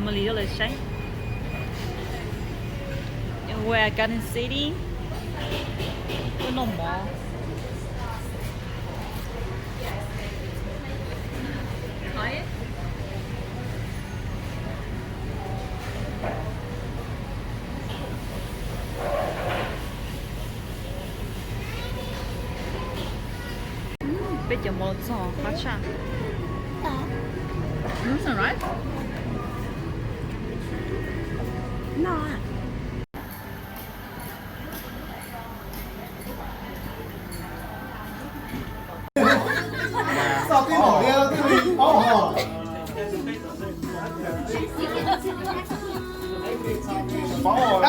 Mus li lawv saib. We're at Garden City. Tuaj noj mov. Peb cov mov txog qab tshaj. Txog tib npaum li twb li paub hos. Paub hos,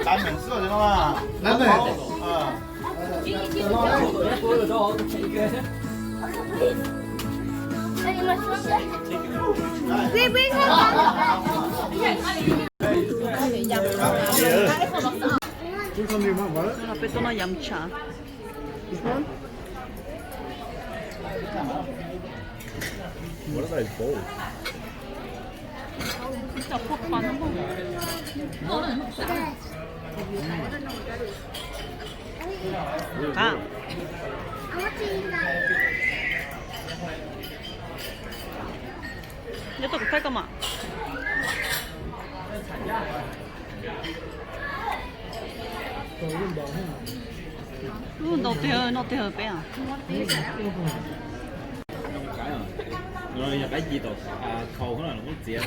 lab meem xwb no. Lab meem. Peb tuaj noj yam tshav. Nyob tau kuv thaij koj mas. Ntau tiag, noj tiag peb. Yog qaib ci tom khau no muab txiav.